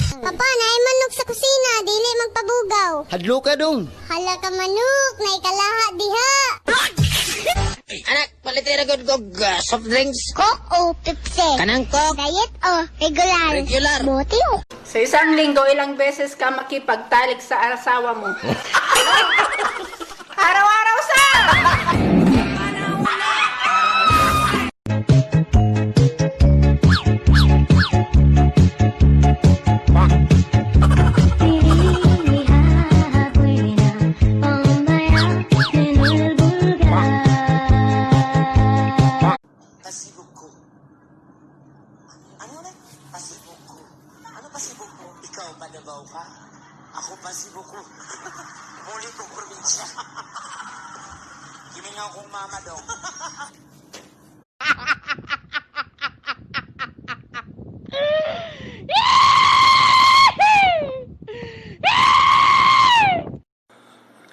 Papa, naay manok sa kusina, dili magpabugaw. Hadlo ka dong. Hala ka manok, naay kalaha diha. Anak, palitira good kog soft drinks. Coke o Pepsi? Kanang kog. Diet o regular? Regular. Buti o. Sa isang linggo, ilang beses ka makipagtalik sa asawa mo? Araw-araw sa! Pasibog ko. Ano na? Pasibog ko. Ano pasibog mo? Ikaw, Padabaw ka? Ako pasibog ko. Muli kong probinsya. Gimingaw kong mama dong.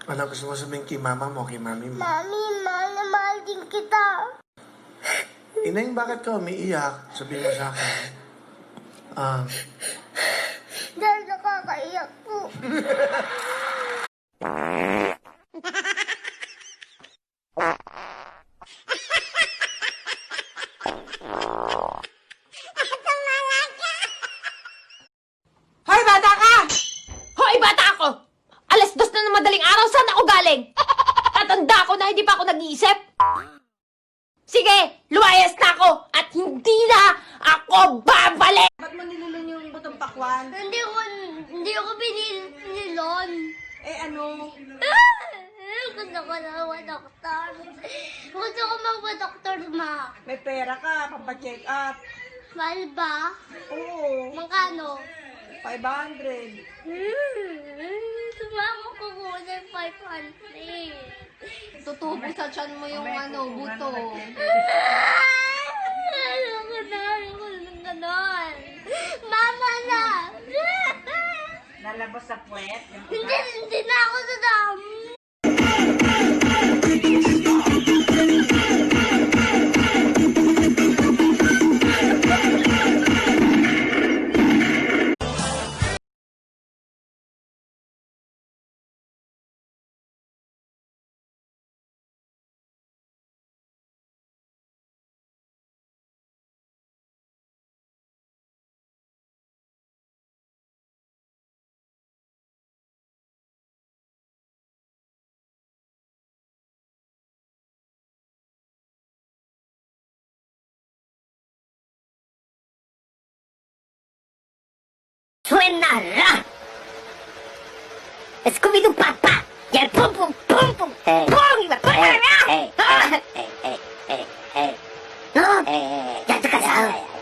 Ano gusto mo sabihin kay mama mo, kay mami mo? Mami, mahal na mahal din kita. Ineng, bakit ka umiiyak? Sabihin mo sa akin. Dahil nakakaiyak po. Hoy, bata ka! Hoy, bata ako! Alas 2 na ng madaling araw, saan ako galing? Tatanda ako na hindi pa ako nag-iisip. Sige, lumayas na ako at hindi na ako babalik! Ba't mo nilulun yung butong pakwan? Hindi ako binilon. Eh ano? Gusto ko na mag-doktor. Gusto ko mag-doktor, ma. May pera ka, pampacheck up. Mahal ba? Oo, Magkano? 500. Sumama ko muna yung 500. Tutubo sa tiyan mo yung buto. Ayoko na ng ganon. Mama na! Lalabas sa puwet? Hindi na ako sa dami. Suena! Scooby-Doo Papa! Y el pum pum pum pum! ¡Pum! ¡Y me pone! ¡No! ¡Ya te casado!